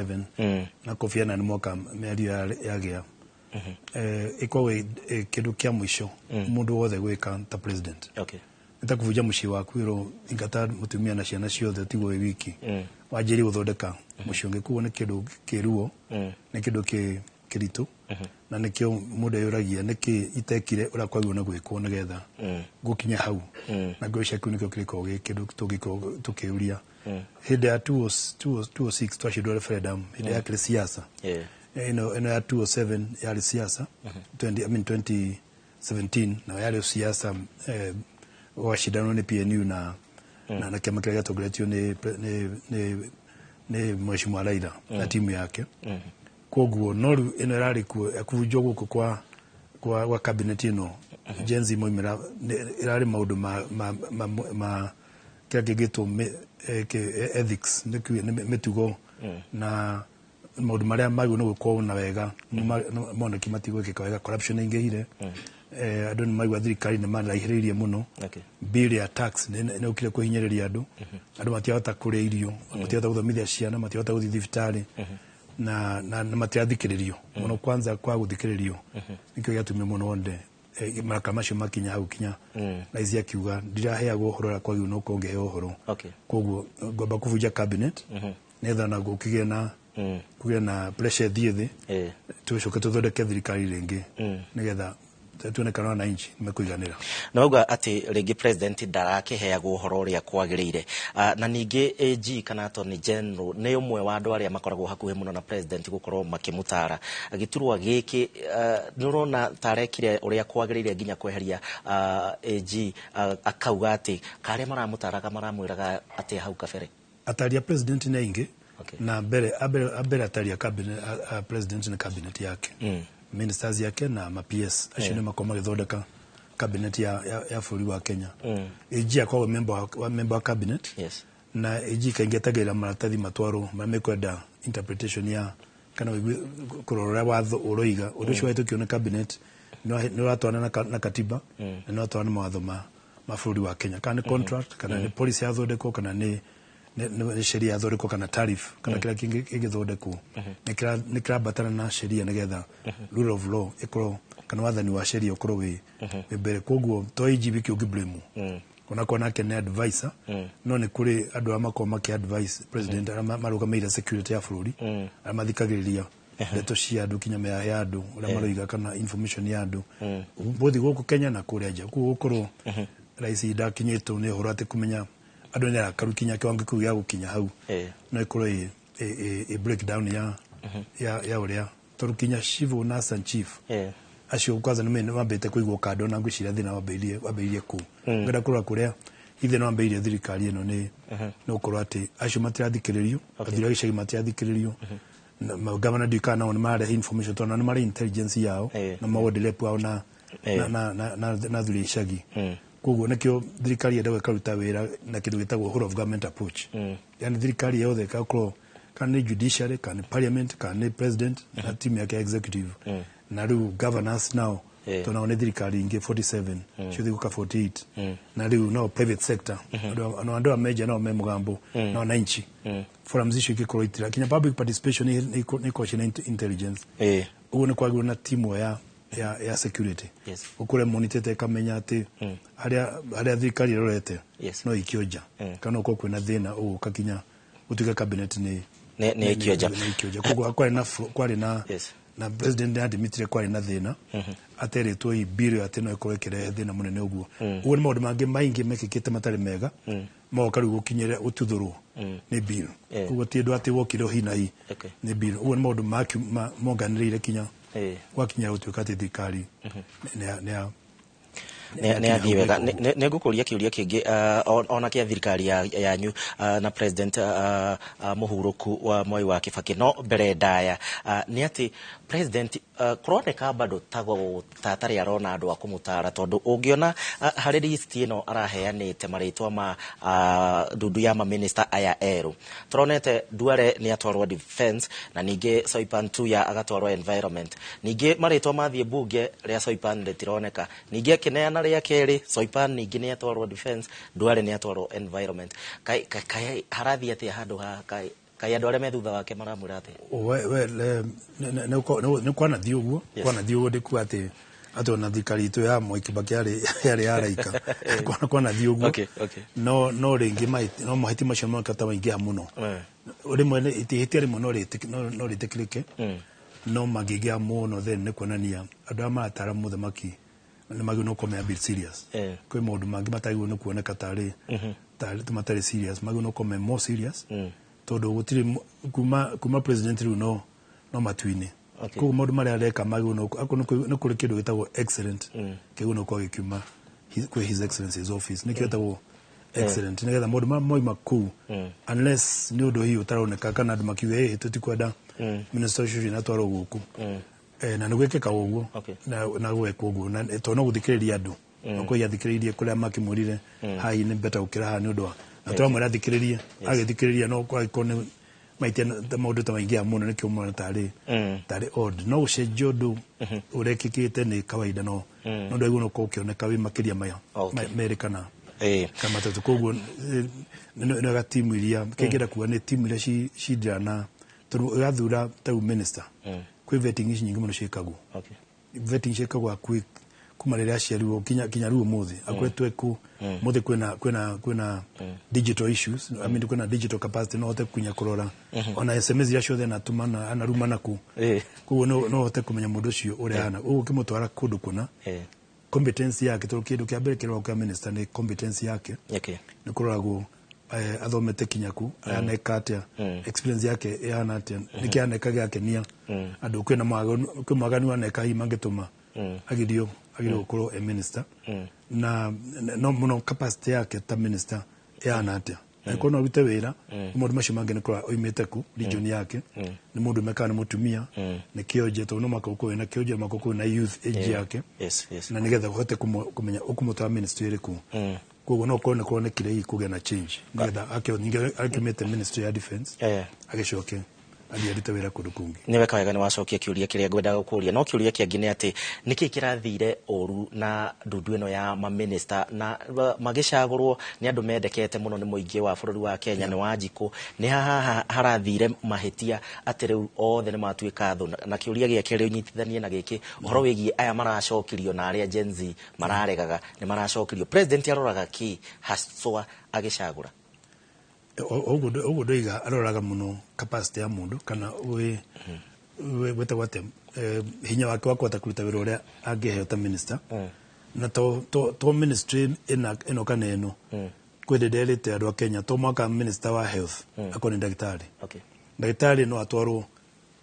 2007 na Kofi Annan mwaka mĩario yagĩa ĩkoragwo ĩ kĩndũ kĩa mũico mũndũ wothe gwĩka ta president. Nĩ ta kũbunja mũciĩ waku, ĩrwo ingata mũtumia na ciana ciothe, ũtigwo wĩ wiki, wanjĩrie gũthondeka mũciĩ ũngĩ. Koguo nĩ kĩndũ kĩruo, nĩ kĩndũ kĩritũ, na nĩkĩo mũndũ eyũragia nĩkĩ itekire ũrĩa kwagĩrĩirwo nĩ gwĩkwo nĩgetha gũkinya hau. Na ngwĩciria kĩu nĩkĩo kĩrĩkoragwo gĩ kĩndũ tũngĩkorwo tũkĩũria. Hĩndĩ ya 2006 twacindwo referendum, hĩndĩ yakĩrĩ siasa. Ĩno ya 207 yarĩ siasa, 20, I mean 2017 nayo yarĩ siasa, gwacindanwo nĩ PNU na kĩama kĩrĩa gĩatongoretio nĩ Mheshimiwa Raila na timu yake. Koguo no rĩu ĩno ĩrarĩ kuo ya kũbunjwo gũkũ kwa cabinet ĩno Gen Z moimĩra, ĩrarĩ maũndũ ma kĩrĩa kĩngĩtwo ethics, nĩ mĩtugo na maũndũ marĩa magĩrĩirwo nĩ gwĩkwo na wega moneki matigwĩkĩka wega. Corruption nĩ ĩingĩhire, andũ nĩ maigua thirikari nĩ maraihĩrĩirie mũno. Bill ya tax nĩ ũkire kũhinyĩrĩria andũ. Andũ matirahota kũrĩa irio, matirahota gũthomithia ciana, matirahota gũthiĩ thibitarĩ, na matirathikĩrĩrio mũno. Kwanza kwa gũthikĩrĩrio nĩkĩo gĩatũmire mũno wonde maraka macio makinya hau, kinya raici akiuga ndiraheagwo ũhoro ũrĩa kwagĩrĩirwo nĩ gũkorwo ngĩheo ũhoro. Koguo ngwamba kũbunja cabinet nĩgetha na gũkĩgĩe na kũgĩe na pressure ĩthiĩ thĩ, tũcoke tũthondeke thirikari rĩngĩ nĩgetha tuone kana wananchi nĩmekũiganĩra. Na wauga atĩ rĩngĩ president ndarakĩheagwo ũhoro ũrĩa kwagĩrĩire. Na ningĩ AG kana Attorney General nĩ ũmwe wa andũ arĩa makoragwo hakuhĩ mũno na president gũkorwo makĩmũtara. Gĩturwa gĩkĩ, nĩ ũrona ta arekire ũrĩa kwagĩrĩire nginya kweheria AG, akauga atĩ karĩa maramũtaraga maramwĩraga atĩa hau kabere? Atari a president nĩ aingĩ. Na mbere ambere atari a cabinet a president nĩ cabinet yake, ministers yake na ma PS acio nĩ makorwo magĩthondeka cabinet ya bũrũri wa Kenya. AG akoragwo member wa cabinet. Na AG kaingĩ etagĩrĩra maratathi matwarwo marĩa mekwenda interpretation ya kana kũrora ũrĩa watho ũroiga, ũndũ ũcio wahĩtũkio nĩ cabinet nĩ ũratwarana na katiba na nĩ ũratwarana na mawatho ma bũrũri wa Kenya, kana nĩ contract, kana nĩ policy yathondekwo, kana nĩ sheria yathondekwo, kana tariff, kana kĩrĩa kĩngĩ kĩngĩthondekwo nĩ kĩrambatana na sheria, nĩgetha rule of law ĩkorwo kana wathani wa sheria ũkorwo wĩ mbere. Koguo to AG wiki ũngĩ blame, onakorwo nake nĩ advisor, no nĩ kũrĩ andũ arĩa makoragwo makĩ advise president, arĩa marũgamĩrĩire security ya bũrũri, arĩa mathikagĩrĩria ndeto cia andũ, kinya mĩaha ya andũ ũrĩa maroiga kana information ya andũ bothi gũkũ Kenya na kũrĩa nja. Koguo gũkorwo rais ndakinyĩtwo nĩ ũhoro atĩ kũmenya andũ nĩ arakaru kinya kĩwango kĩu gĩa gũkinya hau, no ĩkorwo ĩ breakdown ya ũrĩa, tondũ kinya civil na assistant chief acio kwanza nĩ mambĩte kũigwo kando, na ngwĩciria thĩna wambĩrĩirie kũu. Ngenda kũrora kũrĩa thĩna wambĩrĩirie thirikari ĩno nĩ gũkorwo atĩ acio matirathikĩrĩrio, athuri a gĩcagi matirathikĩrĩrio, gavana ndiũĩ kana nao nĩ mararehe information, tondũ nao nĩ marĩ intelligence yao na ma rep ao na athuri a icagi. Koguo nĩkĩo thirikari yendaga ĩkaruta wĩra na kĩndũ gĩtagwo whole of government approach, yani thirikari yothe ĩgakorwo kana nĩ judiciary, kana nĩ parliament, kana nĩ president na team yake ya executive, na rĩu governors nao, tondũ nao nĩ thirikari ingĩ 47 ciothe gũka 48, na rĩu no private sector, andũ a meja nao me mũgambo na wananchi. Forums icio ingĩkorwo itira kinya public participation nĩ ikorwo ciĩna intelligence. Ũguo nĩ kwagĩrĩirwo na timu ya security ũkũrĩa monitete ĩkamenya atĩ harĩa thirikari ĩrorete no ikio nja, kana ũkorwo kwĩna thĩna ũgũka kinya gũtuĩka cabinet nĩ Nĩ ikio nja. Nĩ ikio nja. Koguo kwarĩ na na president nĩ admitire kwarĩ na thĩna aterĩtwo i bill atĩ no ĩkorwo ĩkĩrehe thĩna mũnene ũguo. Ũguo nĩ maũndũ mangĩ maingĩ mekĩkĩte matarĩ mega moka rĩu gũkinyĩra gũtuthũrwo nĩ bill. Koguo ti ũndũ atĩ wokire o hi na hi nĩ bill. Ũguo nĩ maũndũ monganĩrĩire kinya gwakinya gũtuĩka atĩ thirikari nĩ Nĩ athiĩ wega. Nĩ ngũkũria kĩũria kĩngĩ ona kĩa thirikari yanyu na president mũhurũku wa Mwai wa Kibaki, no mbere ndaya nĩ atĩ president kũroneka bado ta atarĩ arona andũ a kũmũtara, tondũ ũngĩona harĩ list ĩno araheanĩte marĩtwa ma ndundu ya maminista aya erũ, tũronete Duale nĩ atwarwo defense na ningĩ Soipan Tuya agatwarwo environment. Ningĩ marĩtwa mathiĩ bunge rĩa Soipan rĩtironeka. Ningĩ akĩneana rĩa kerĩ Soipan ningĩ nĩ atwarwo defense, Duale nĩ atwarwo environment. Kai harathiĩ atĩa handũ haha kai? Kaĩ andũ arĩa me thutha wake maramwĩra atĩa? Nĩ kwanathiĩ ũguo, kwanathiĩ ũguo, ndĩkuga atĩ ona thirikari itũ ya Mwai Kibaki yarĩ ya raika, kwanathiĩ ũguo. No rĩngĩ no mahĩtia macio moneka ta maingĩha mũno, rĩmwe ihĩtia rĩmwe no rĩtĩkĩrĩke, no mangĩingĩha mũno, then nĩ kuonania andũ arĩa maratara mũthamaki nĩ magĩrĩirwo nĩ gũkorwo me a bit serious. Kwĩ maũndũ mangĩ matagĩrĩirwo nĩ kuoneka tarĩ matarĩ serious, magĩrĩirwo nĩ gũkorwo me more serious, tondũ gũtirĩ kuma president rĩu no matu-inĩ. Koguo maũndũ marĩa areka magĩrĩirwo nĩ akorwo nĩ kũrĩ kĩndũ gĩtagwo excellent, kĩagĩrĩirwo nĩ gũkorwo gĩkiuma kwĩ His Excellency's office, nĩkĩo gĩtagwo excellent, nĩgetha maũndũ marĩa moima kũu, unless nĩ ũndũ hihi ũtaroneka kana andũ makiuga ĩ tũtikwenda minister ũcio ũcio natwarwo gũkũ. Na nĩ gwĩkĩkaga ũguo na gwekwo ũguo, na tondũ no gũthikĩrĩria andũ, no athikĩrĩirie kũrĩa makĩmwĩrire haha nĩ better gũkĩra haha, nĩ ũndũ wa na tũramwĩra athikĩrĩrie, agĩthikĩrĩria no kwagĩkorwo nĩ maitia maũndũ ta maingĩha mũno, nĩkĩo mwana tarĩ odd. No gũcenjia ũndũ ũrekĩkĩte nĩ kawaida, no ndwagĩrĩirwo nĩ gũkorwo ũkĩoneka wĩ makĩria maya merĩ kana matatũ. Koguo nĩ wega timu iria kĩngĩenda kuga nĩ timu iria cindira na tondũ ũrathura ta rĩu minister, kwĩ vetting ici nyingĩ mũno ciĩkagwo. Vetting ciĩkagwo hakuhĩ kuma rĩrĩa aciarirwo kinya rĩu ũmũthĩ akoretwo kũ mũthĩ. Kwĩna digital issues, I mean, kwĩna digital capacity, no hote kunya kũrora ona SMS iria ciothe anatũmana anarumana kũ. Koguo no hote kũmenya mũndũ ũcio ũrĩa ahana, ũguo ũkĩmũtwara kũndũ kũna competence yake, tondũ kĩndũ kĩa mbere kĩroragwo kĩa minister nĩ competence yake. Nĩ kũroragwo athomete kinya kũ, aneka atĩa, experience yake ĩhana atĩa, nĩkĩ aneka gĩakenia andũ, kwĩna mwaganu, kwĩ mwaganu aneka hihi mangĩtũma agirio gũkorwo e minister, na no mũno capacity yake ta minister ĩhana atĩa, angĩkorwo no arute wĩra. Maũndũ macio mangĩ nĩ kũrora oimĩte kũ, region yake, nĩ mũndũ mekaga, nĩ mũtumia, nĩ kĩonje, tondũ no mũhaka ũkorwo wĩna kĩonje, no mũhaka ũkorwo na youth age yake, na nĩgetha ũhote kũmenya ũkũmũtwara ministry ĩrĩkũ. Koguo no ũkorwo nĩ kuonekire hihi kũgĩa na change, nĩgetha ningĩ akiumĩte ministry ya defense, agĩcoke athiĩ arute wĩra kũndũ kũngĩ. Nĩ weka wega nĩ wacokia kĩũria kĩrĩa ngwendaga gũkũria, no kĩũria kĩangĩ nĩ atĩ nĩkĩ kĩrathire ũru na ndundu ĩno ya maminista na magĩcagũrwo nĩ andũ mendekete mũno nĩ mũingĩ wa bũrũri wa Kenya, nĩ Wanjikũ, nĩ haha harathire mahĩtia atĩ rĩu othe nĩ matuĩka thũ? Na kĩũria gĩa kerĩ ũnyitithanie na gĩkĩ, ũhoro wĩgiĩ aya maracokirio na arĩa Gen Z mararegaga nĩ maracokirio, president aroraga kĩ haswa agĩcagũra? Ũguo ndoiga, aroraga mũno capacity ya mũndũ, kana wĩtagwo atĩa, hinya wake wa kũhota kũruta wĩra ũrĩa angĩheo ta minister, na to ministry ĩno kana ĩno. Kwĩ ndĩ nderĩte andũ a Kenya, to mwaka minister wa health akorwo nĩ ndagĩtarĩ. Ndagĩtarĩ no atwarwo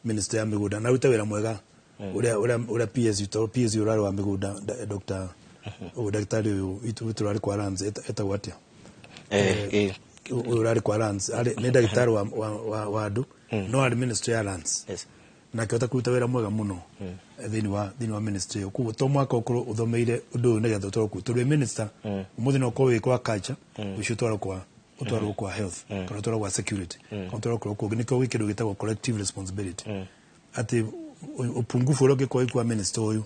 ministry ya mĩgũnda na arute wĩra mwega ũrĩa PS, tondũ PS ũrarĩ wa mĩgũnda, Dr. ũyũ, ndagĩtarĩ ũyũ witũ ũrarĩ kwa Lands, etagwo atĩa? Ũyũ ũrarĩ kwa Lands nĩ ndagĩtarĩ wa andũ, no arĩ ministry ya Lands na akĩhota kũruta wĩra mwega mũno thĩinĩ wa ministry ĩyo. Koguo to mwaka ũkorwo ũthomeire ũndũ ũyũ nĩgetha ũtwarwo kũu, tondũ wĩ minister ũmũthĩ no ũkorwo wĩ kwa culture, ũcio ũtwarwo kwa health, kana ũtwarwo kwa security, kana ũtwarwo kũrĩa kũngĩ. Nĩkĩo gwĩ kĩndũ gĩtagwo collective responsibility, atĩ upungufu ũrĩa ũngĩkorwo wĩ kwa minister ũyũ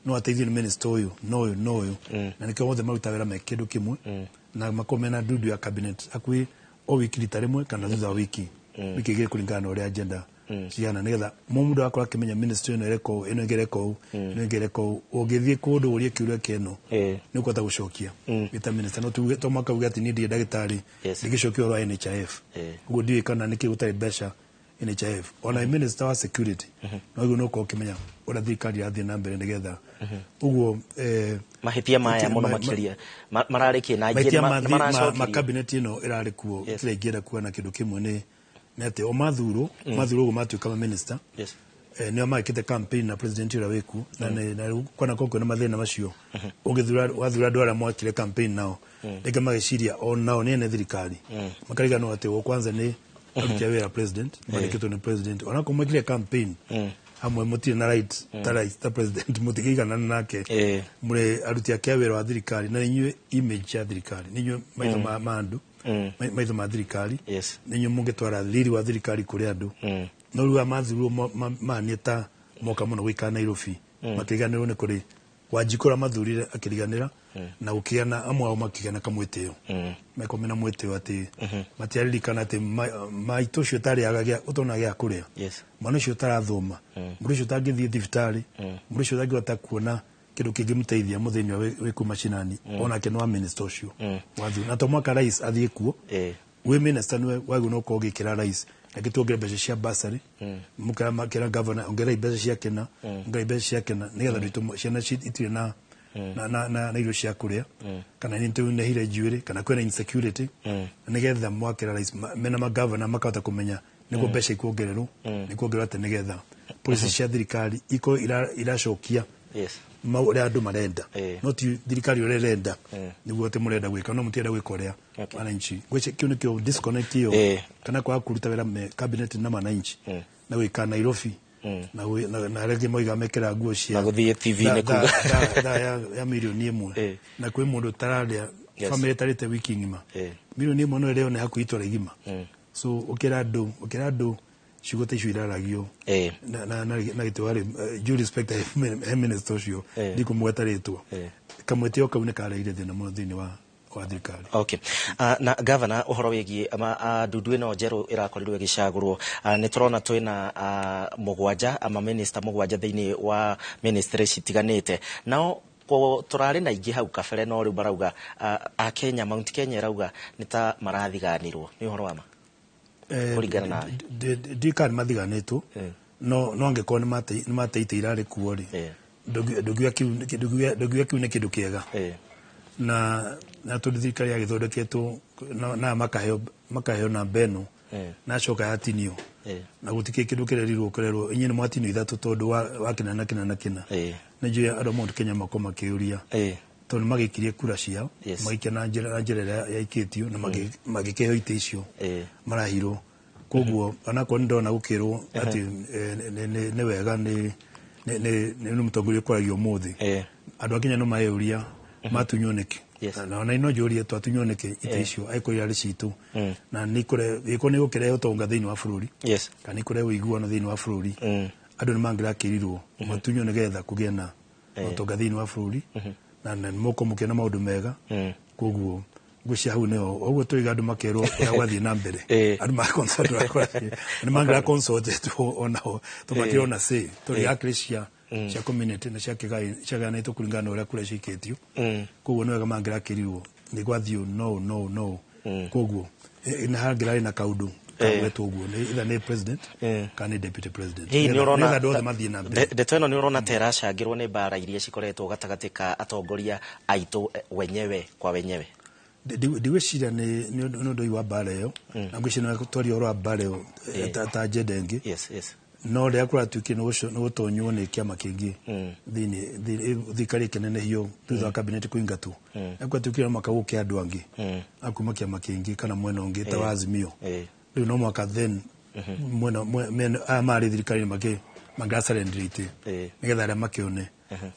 no ateithio nĩ minister ũyũ na ũyũ na ũyũ, na nĩkĩo othe marutaga wĩra me kĩndũ kĩmwe na makorwo mena ndundu ya cabinet hakuhĩ o wiki rita rĩmwe kana thutha wa wiki 2, kũringana na ũrĩa agenda cigana, nĩgetha mũndũ akorwo akĩmenya ministry ĩno ĩreka ũũ, ĩno ĩngĩ ĩreka ũũ, ĩno ĩngĩ ĩreka ũũ. Ũngĩthiĩ kũndũ ũrie kĩũria kĩeno, nĩ ũkũhota gũcokia wĩ ta minister. No tuge to mwaka uge atĩ niĩ ndirĩ ndagĩtarĩ, ndingĩcokia ũhoro wa NHIF, ũguo ndiũĩ kana nĩkĩ gũtarĩ mbeca NHIF. Ona minister wa security no ũguo no ũkorwo ũkĩmenya ũrĩa thirikari irathiĩ na mbere, nĩgetha ũguo Mahĩtia maya mũno makĩria mararĩ kĩ na mahĩtia ma nĩ ma maracokirio? Cabinet ĩno ĩrarĩ kuo, kĩrĩa ingĩenda kuga na kĩndũ kĩmwe nĩ atĩ o mathurwo ũguo matuĩka ma minister, nĩo magĩkĩte campaign na president ũrĩa wĩkuo, na na rĩu kwanakorwo kwĩna mathĩna macio, ũngĩthura wathura andũ arĩa mwakire campaign nao, rĩngĩ magĩciria o nao nĩ ene thirikari, makariganwo atĩ o kwanza nĩ aruti a wĩra president, mandĩkĩtwo nĩ president. Onakorwo mwekire campaign hamwe, mũtirĩ na right ta right ta president, mũtingĩiganana nake. Mũrĩ aruti ake a wĩra wa thirikari, na inyuĩ image ya thirikari, nĩ inyuĩ maitho ma andũ, maitho ma thirikari, nĩ inyuĩ mũngĩtwara riri wa thirikari kũrĩ andũ. No rĩu aya mathurirwo manie ta moka mũno gũikara Nairobi, makĩriganĩrwo nĩ kũrĩ Wanjikũ ũrĩa mathurire akĩriganĩra na gũkĩgĩa na amwe ao makĩgĩa na kamwĩtĩo, meko mena mwĩtĩo atĩ matiaririkana atĩ maitũ ũcio ũtarĩaga gĩa ũtona gĩa kũrĩa, mwana ũcio ũtarathoma, mũndũ ũcio ũtangĩthiĩ thibitarĩ, mũndũ ũcio ũtangĩhota kuona kĩndũ kĩngĩmũteithia mũthĩni wĩ kuu macinani, onake nĩ wa minister ũcio wathu na to mwaka rais athiĩ kuo. Wĩ minister nĩwe wagĩrĩirwo nĩ gũkorwo ũgĩkĩra rais, reke tuongerere mbeca cia bursary, mũkĩra makĩra governor ongererai mbeca cia kĩna, ongererai mbeca cia kĩna, nĩgetha ndwitũ ciana itirĩ na irio cia kũrĩa, kana nĩ tũnehire njuĩrĩ, kana kwĩna insecurity, nĩgetha mwakĩra rais mena magavana makahota kũmenya nĩguo mbeca ikuongererwo, nĩkuongererwo atĩ nĩgetha policy cia thirikari ikorwo iracokia ũrĩa andũ marenda, no ti thirikari ũrĩa ĩrenda nĩguo atĩ mũrenda gwĩka, no mũtirenda gwĩka ũrĩa wananchi. Ngwĩciria kĩu nĩkĩo disconnect ĩyo, kana kwaga kũruta wĩra me cabinet na wananchi na gwĩka Nairobi na arĩa angĩ moiga mekĩra nguo cia Na gũthiĩ TV-inĩ kuga. Thaa ya 1 million, na kwĩ mũndũ ũtararĩa, family ĩtarĩte wiki ng'ima, 1 million no ĩrĩo nĩ hakuhĩ itũra igima. So ũkĩra andũ ciugo ta icio iraragio na gĩtĩ warĩ due respect he minister ũcio, ndikũmũgweta rĩtwa, kamwĩtĩo kau nĩ kareire thĩna mũno thĩinĩ wa thirikari. Okay. Na gavana, ũhoro wĩgiĩ ndundu ĩno njerũ ĩrakorirwo ĩgĩcagũrwo, nĩ tũrona twĩna mũgwanja ama minister 7 thĩinĩ wa ministry citiganĩte, nao tũrarĩ na ingĩ hau kabere, no rĩu marauga a Kenya, Mount Kenya ĩrauga nĩ ta marathiganirwo. Nĩ ũhoro wa ma kũringana nawe? Ndikana mathiganĩtwo, no angĩkorwo nĩ mateite irarĩ kuo rĩ, ndũngiuga kĩu nĩ kĩndũ kĩega, na tondũ thirikari yagĩthondeketwo na makaheo namba ĩno, na acoka yatinio, na gũtikĩ kĩndũ kĩrerirwo kũrerwo inyuĩ nĩ mwatinio ithatũ tondũ wa kĩna na kĩna na kĩna. Nĩ njũĩ andũ a Mount Kenya makorwo makĩũria, tondũ nĩ magĩikirie kura ciao, magĩikia na njĩra ĩrĩa yaikĩtio na magĩkĩheo itĩ icio marahirwo. Koguo onakorwo nĩ ndona gũkĩrwo atĩ nĩ wega nĩ mũtongoria ũkwaragia ũmũthĩ, andũ a Kenya no mayũria matunywo nĩkĩ, na ona no njũrie twatunywo nĩkĩ itĩ icio angĩkorwo irarĩ citũ, na nĩ ĩkorwo nĩ gũkĩrehe ũtonga thĩinĩ wa bũrũri, kana nĩ kũrehe ũiguano thĩinĩ wa bũrũri, andũ nĩ mangĩrakĩrirwo matunywo nĩgetha kũgĩe na ũtonga thĩinĩ wa bũrũri, na nĩ mũkorwo mũkĩona maũndũ mega. Koguo ngwĩciria hau nĩho ũguo tũiga andũ makerwo ũrĩa gwathiĩ na mbere, andũ ma consult nĩ mangĩra consultetwo onao tondũ makĩrĩ ona say, tondũ irakĩrĩ cia community na ciagayanĩtwo kũringana na ũrĩa kũrĩa cikĩtio. Koguo nĩ wega mangĩrakĩrirwo nĩ gwathiĩ ũũ, no no no koguo nĩ hangĩrarĩ na kaũndũ kagwetwo ũguo nĩ either nĩ president kana nĩ deputy president, Hihi nĩ ũrona nĩgetha andũ othe mathiĩ na mbere. Ndeto ĩno nĩ ũrona ta ĩracangĩrwo nĩ mbara iria cikoretwo gatagatĩ ka atongoria aitũ wenyewe kwa wenyewe? Ndigwĩciria nĩ ũndũ wa mbara ĩyo, na ngwĩciria nĩ twaria ũhoro wa mbara ĩyo ta agenda ĩngĩ, no rĩrĩa kũratuĩkire nĩ gũtonywo nĩ kĩama kĩngĩ thĩinĩ thirikari ĩkĩnenehio thutha wa cabinet kũingatwo, rĩrĩa kũratuĩkire no mũhaka gũke andũ angĩ a kuma kĩama kĩngĩ kana mwena ũngĩ ta wa Azimio, rĩu no mũhaka then mwena aya marĩ thirikari-inĩ mangĩrasurrender itĩ, nĩgetha arĩa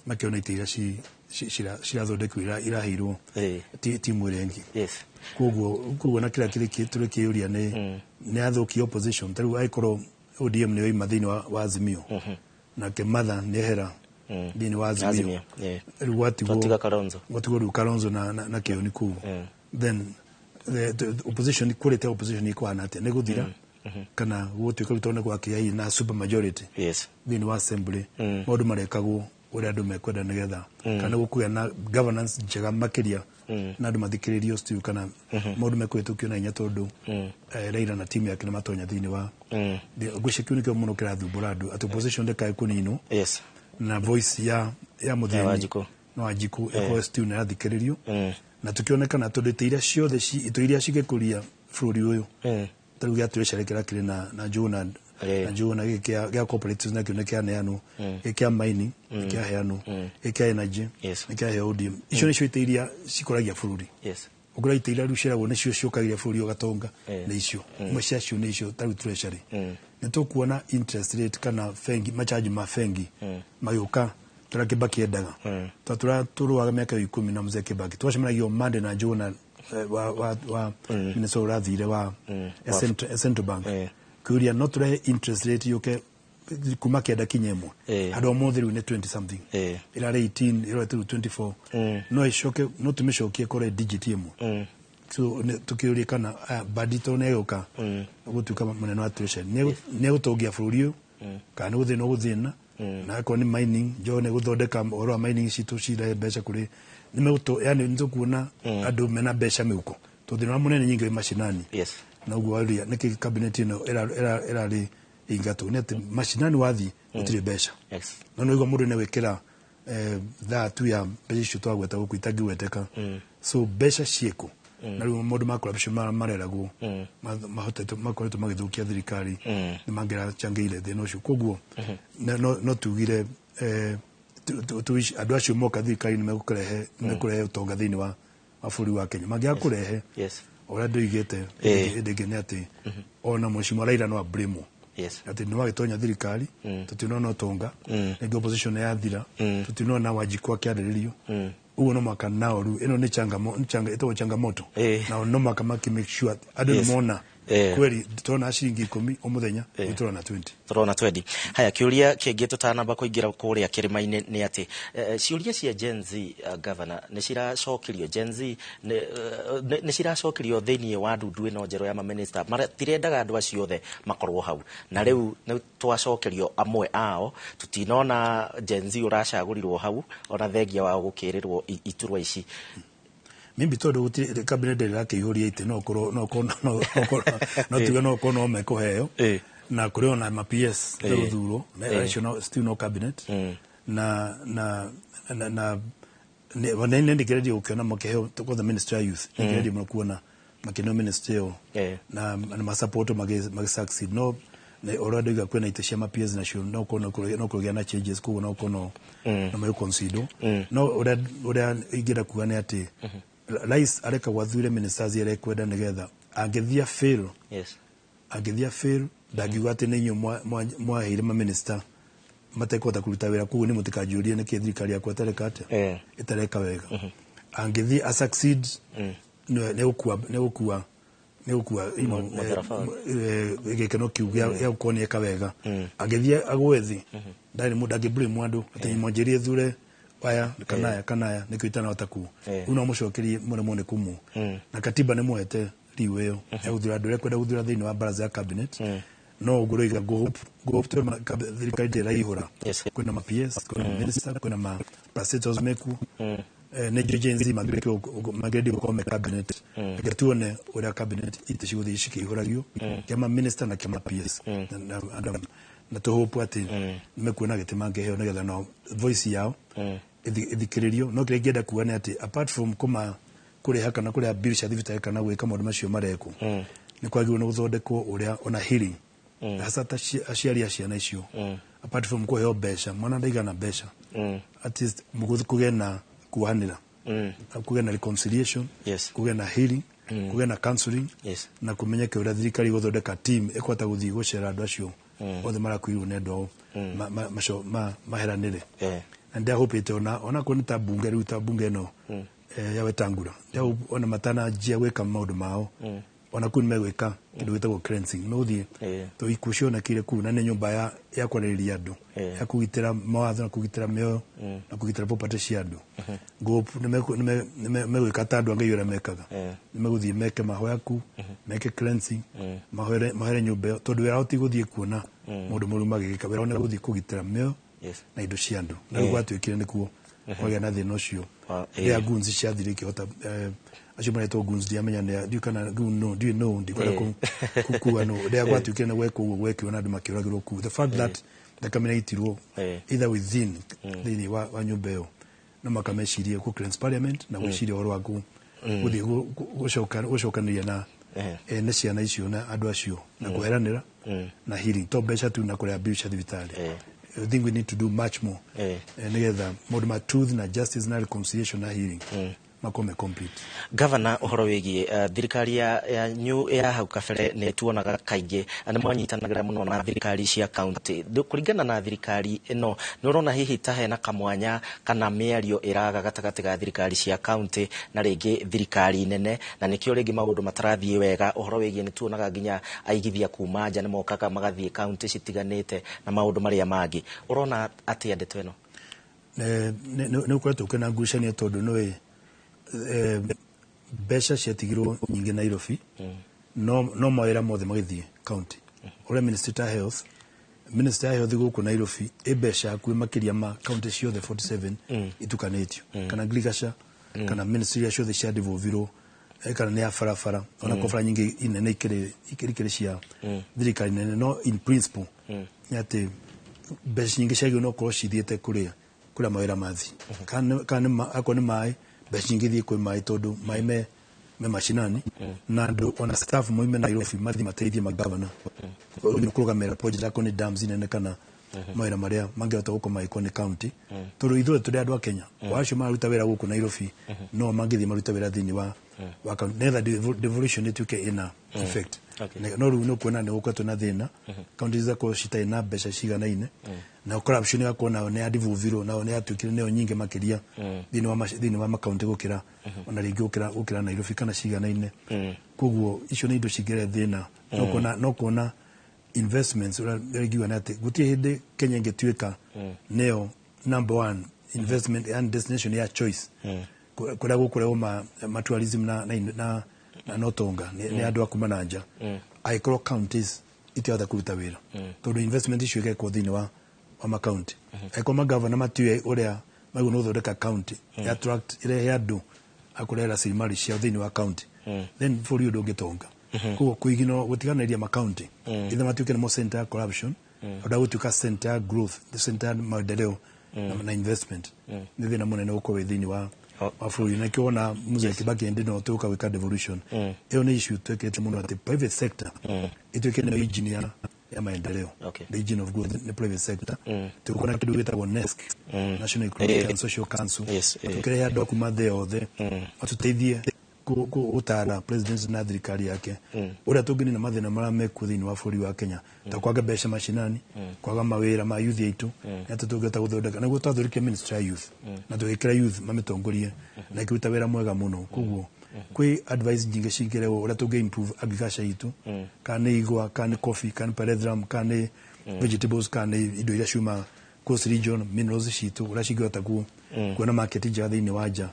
makĩone itĩ iria cirathondekwo iraheirwo timu ĩrĩa ĩngĩ. Koguo na kĩrĩa tũrĩ kĩũria nĩ athũkia opposition. Ta rĩu angĩkorwo ODM nĩ yoima thĩinĩ wa Azimio, nake Martha nĩ ehera thĩinĩ wa Azimio, Azimio. Rĩu gwatigwo Twatiga Kalonzo. Gwatigwo rĩu Kalonzo na Kĩoni kũu, then the opposition kũrĩte opposition ĩkũhana atĩa? Nĩ gũthira kana gũgũtuĩka rĩu tondũ nĩ gwakĩgĩa na super majority thĩinĩ wa assembly, maũndũ marekagwo ũrĩa andũ mekwenda, nĩgetha kana gũkũgĩa na governance njega makĩria na andũ mathikĩrĩrio still, kana maũndũ mekũhĩtũkio na hinya tondũ Raila na timu yake nĩ matonya thĩinĩ wa ngwĩciria kĩu nĩkĩo mũno kĩrathumbũra andũ, atĩ opposition ndĩkae kũninwo na voice ya mũthĩni Wanjikũ. Na Wanjikũ ĩkorwo still nĩ ĩrathikĩrĩrio, na tũkĩonekana tondũ itĩ iria ciothe itĩ iria cingĩkũria bũrũri ũyũ, ta rĩu gĩa treasury kĩrĩa kĩrĩ na Njũgũna, na Njũgũna gĩkĩ gĩa cooperatives nakĩo nĩ kĩaneanwo, gĩkĩ kĩa mining nĩ kĩaheanwo, gĩkĩ kĩa energy nĩ kĩaheo ODM. Icio nĩcio itĩ iria cikũragia bũrũri. Ũkũra itĩ iria rĩu ciĩragwo nĩcio ciũkagia bũrũri ũgatonga, nĩ icio imwe ciacio nĩ icio, ta rĩu treasury. Nĩ tũkuona interest rate kana bengi macharge ma bengi magĩũka tũrĩa Kibaki endaga. Tũrĩa tũrũaga mĩaka ĩyo 10 na mzee Kibaki, twacemanagia Monday na Njũgũna wa minister ũrathire wa Central Bank, kĩũria no tũrehe interest rate yũke kuma 9 kinya 1. Andũ omothe rĩu nĩ 20 something. Ĩrarĩ 18, ĩrorete rĩu 24. No ĩcoke, no tũmĩcokie korwo digit 1. So tukĩũrie kana Mbadi to nĩ egũka gũtuĩka mũnene wa treasury, nĩ egũtongia bũrũri ũyũ kana nĩ gũthĩna ũgũthĩna, na akorwo nĩ mining njo nĩ gũthondeka ũhoro wa mining citũ cirehe mbeca kũrĩ nĩ megũtũ, yani nĩ tũkuona andũ mena mbeca mĩhuko, tondũ thĩna ũrĩa mũnene nyingĩ wĩ macinani. Na ũguo waria nĩkĩ cabinet ĩno ĩrarĩ ingatwo nĩ atĩ macinani wathiĩ gũtirĩ mbeca. No nĩ ũigua mũndũ nĩ gwĩkĩra thaa tu ya mbeca icio twagweta gũkũ itangĩgweteka. So mbeca ciĩkũ? Na rĩu maũndũ ma corruption mareragwo mahotete makoretwo magĩthũkia thirikari nĩ mangĩracangĩire thĩna ũcio. Koguo no tugire andũ acio moka thirikari nĩ mekũrehe ũtonga thĩinĩ wa bũrũri wa Kenya. Mangĩaga kũrehe, ũrĩa ndoigĩte hĩndĩ ĩngĩ nĩ atĩ ona Mheshimiwa Raila no ablamwo atĩ nĩ wagĩtonya thirikari, tũtinona ũtonga rĩngĩ, opposition nĩ yathira, tũtinona Wanjikũ akĩarĩrĩrio. Ũguo no mwaka nao rĩu ĩno nĩ ĩtagwo changamoto. Nao no mwaka maki make sure andũ nĩ mona kweli tũrona ciringi 10 o mũthenya, rĩu tũrona 20. Tũrona 20. Haya, kĩũria kĩngĩ tũtanamba kũingĩra kũrĩa kĩrĩma-inĩ nĩ atĩ ciũria cia Gen Z, governor, nĩ ciracokerio Gen Z nĩ ciracokerio thĩinĩ wa ndundu ĩno njerũ ya maminista. Matirendaga andũ acio othe makorwo hau, na rĩu nĩ twacokerio amwe ao. Tũtinona Gen Z ũracagũrirwo hau ona thengia wao gũkĩrĩrwo iturwa ici. Maybe tondũ gũtirĩ cabinet ndĩrĩ ĩrakĩihũria itĩ, no korwo no korwo no korwo no tuge no korwo no mekũheo na kũrĩ ona ma PS gũthurwo acio no still no cabinet na nĩ ndĩgeretie gũkĩona makĩheo kwanza ministry ya youth. Nĩngeretie mũno kuona makĩneo ministry ĩyo na masupport magi succeed, no nĩ ũrĩa ndoiga kwĩna itĩ cia ma PS nacio no korwo no kũgĩa na changes, koguo no korwo no megũ consider. No ũrĩa ingĩenda kuga nĩ atĩ rais arekagwo athure ministers arĩa ekwenda nĩgetha angĩthia fail, angĩthia fail, ndangiuga atĩ nĩ inyuĩ mwaheire maminista matekũhota kũruta wĩra, koguo nĩ mũtikanjũrie nĩkĩ thirikari yakwa ĩtareka atĩa, ĩtareka wega. Angĩthiĩ a succeed, nĩ gũkua mũtharaba. Gĩkeno kĩu gĩa gũkorwo nĩ eka wega. Angĩthiĩ agwe thĩ, ndarĩ mũndũ angĩ blame andũ atĩ mwanjĩrie thure aya kana aya kana aya nĩkĩo itanahota ku rĩu no mũcokerie mũremwo nĩ kũmũ na katiba nĩ mũhete riu ĩyo ya gũthura andũ arĩa kwenda gũthura thĩinĩ wa baraza ya cabinet. No ũguo rĩiga ngũ hope tondũ thirikari ndĩraihũra. Kwĩna ma PS, kwĩna ma minister, kwĩna ma parastatals mekuo. Nĩ Gen Z mangĩrendi gũkorwo me cabinet. Reke tuone ũrĩa cabinet itĩ cigũthiĩ cikĩihũragio kĩa ma minister na kĩa ma PS, na tũhope atĩ nĩmekuona gĩtĩ mangĩheo nĩgetha no voice yao ĩthikĩrĩrio. No kĩrĩa ingĩenda kuga nĩ atĩ apart from kũma kũrĩha kana kũrĩha bill cia thibitarĩ kana gwĩka maũndũ macio marekwo, nĩ kwagĩrĩirwo nĩ gũthondekwo ũrĩa ona healing hasa ta aciari a ciana icio. Apart from kũheo mbeca, mwana ndaigana mbeca, at least kũgĩe na kuohanĩra, kũgĩe na reconciliation, kũgĩe na healing, kũgĩe na counseling, na kũmenyeke ũrĩa thirikari ĩgũthondeka team ĩkũhota gũthiĩ gũcera andũ acio othe marakuirwo nĩ andũ ao maheranĩre. Na ndĩrahũpĩte ona korwo nĩ ta bunge rĩu, ta bunge ĩno ya Wetangula, ona matananjia gwĩka maũndũ mao, ona kũu nĩ megwĩka kĩndũ gĩtagwo cleansing. Nĩ megũthiĩ to ikuũ cionekire kũu na nĩ nyũmba ya kwarĩrĩria andũ, ya kũgitĩra mawatho na kũgitĩra mĩoyo na kũgitĩra property cia andũ. Ngũ nĩ megwĩka ta andũ a Ngai ũrĩa mekaga. Nĩ megũthiĩ meke mahoya kũu, meke cleansing, mahoere nyũmba ĩyo, tondũ wĩra wao ti gũthiĩ kuona maũndũ moru magĩgĩka, wĩra wao nĩ gũthiĩ kũgitĩra mĩoyo na indo cia andũ. Na rĩu gwatuĩkire nĩkuo kwagĩa na thĩna ũcio rĩrĩa goons ciathire ikĩhota acio maretwo goons, ndiamenya nĩ ndiũ kana goon, no ndiũ, no ndikwenda kuga no rĩrĩa gwatuĩkire nĩ gwekwo ũguo gwekirwo na andũ makĩũragĩrwo kũu, the fact that thakame nĩ yaitirwo either within thĩinĩ wa nyũmba ĩyo, no makamecirie kũ cleanse parliament na gwĩciria ũhoro wa gũthiĩ gũcokanĩria na ene ciana icio na andũ acio na kũheranĩra na healing, to mbeca tu na kũrĩha bill cia thibitarĩ. I think we need to do much more nĩgetha maũndũ ma truth na justice na reconciliation na healing. Makorwo me complete. Gavana, ũhoro wĩgiĩ thirikari ya nyu ya hau kabere, nĩ tuonaga kaingĩ nĩ mwanyitanagĩra mũno na thirikari cia kaunti. Kũringana na thirikari ĩno, nĩ ũrona hihi ta hena kamwanya kana mĩario ĩraga gatagatĩ ga thirikari cia kaunti na rĩngĩ thirikari nene, na nĩkĩo rĩngĩ maũndũ matarathiĩ wega? Ũhoro wĩgiĩ nĩ tuonaga nginya aigithia kuma nja nĩ mokaga magathiĩ kaunti citiganĩte na maũndũ marĩa mangĩ. Ũrona atĩa ndeto ĩno? Nĩ ũkoretwo kwĩna ngucanio, tondũ nĩũĩ mbeca ciatigirwo nyingĩ Nairobi, no mawĩra mothe magĩthiĩ county. Ũrĩa Minister ya Health gũkũ Nairobi ĩ mbeca hakuhĩ makĩria ma county ciothe 47 itukanĩtio, kana agriculture, kana ministry iria ciothe cia devolvirwo, kana nĩ ya barabara, ona ko bara nyingĩ inene ikĩrĩ cia thirikari nene. No in principle nĩ atĩ mbeca nyingĩ ciagĩrĩirwo no gũkorwo cithiĩte kũrĩa mawĩra mathi. Kana akorwo nĩ maĩ, mbeca nyingĩ ithiĩ kwĩ maĩ, tondũ maĩ me mashinani, na andũ ona staff moime Nairobi mathiĩ mateithie magavana kũrũgamĩrĩra project, akorwo nĩ dams nene kana mawĩra marĩa mangĩhota gũkorwo magĩkwo nĩ county, tondũ ithuĩ tũrĩ andũ a Kenya. O acio mararuta wĩra gũkũ Nairobi no mangĩthiĩ marute wĩra thĩinĩ wa county, nĩgetha devolution ĩtuĩke ĩna effect. No rĩu nĩ ũkuona nĩ gũkoretwo na thĩna, county cigakorwo citarĩ na mbeca ciganaine, na corruption ĩgakorwo nayo nĩ yadevolvirwo, nayo nĩ yatuĩkire nĩyo nyingĩ makĩria thĩinĩ wa makaunti gũkĩra ona rĩngĩ gũkĩra Nairobi kana ciganaine. Koguo icio nĩ indo cingĩrehe thĩna. No kuona investments, ũrĩa ingiuga nĩ atĩ gũtirĩ hĩndĩ Kenya ĩngĩtuĩka nĩyo number one investment and destination ya choice kũrĩa gũkũrehwo ma tourism na ũtonga nĩ andũ a kuma na nja, angĩkorwo counties itirahota kũruta wĩra, tondũ investment icio igekwo thĩinĩ wa makaunti. Angĩkorwo magavana matiũĩ ũrĩa magĩrĩirwo nĩ gũthondeka county ya attract, ĩrehe andũ a kũrehe rasilimali ciao thĩinĩ wa county, then bũrũri ũyũ ndũngĩtonga. Koguo kũiginwo gũtiganĩria makaunti ithe matuĩke nĩmo center ya corruption handũ ha gũtuĩka center ya growth, the center ya maendeleo na investment, nĩ thĩna mũnene gũkorwo wĩ thĩinĩ wa bũrũri. Na nĩkĩo wona Mzee Kibaki hĩndĩ ĩno tũgũka gwĩka devolution, ĩyo nĩ issue twĩkĩrĩte mũno, atĩ private sector ĩtuĩke nĩyo engine ya maendeleo. The engine of growth nĩ private sector. Tũgũkorwo na kĩndũ gĩtagwo NESC, National Economic and Social Council, tũkĩrehe andũ a kuma thĩ yothe matũteithie gũtara president na thirikari yake ũrĩa tũngĩnina mathĩna marĩa mekuo thĩinĩ wa bũrũri wa Kenya, ta kwaga mbeca macinani, kwaga mawĩra ma youth aitũ, nĩ atĩ tũngĩhota gũthondeka. Nĩguo twathondekire ministry ya youth na tũgĩkĩra youth mamĩtongorie, na ĩkĩruta wĩra mwega mũno. Koguo kwĩ advice nyingĩ cingĩrehwo ũrĩa tũngĩ improve agriculture itũ, kana nĩ igwa, kana nĩ coffee, kana nĩ pyrethrum, kana nĩ vegetables, kana nĩ indo iria ciuma coast region, minerals citũ, ũrĩa cingĩhota kuona market njega thĩinĩ wa nja.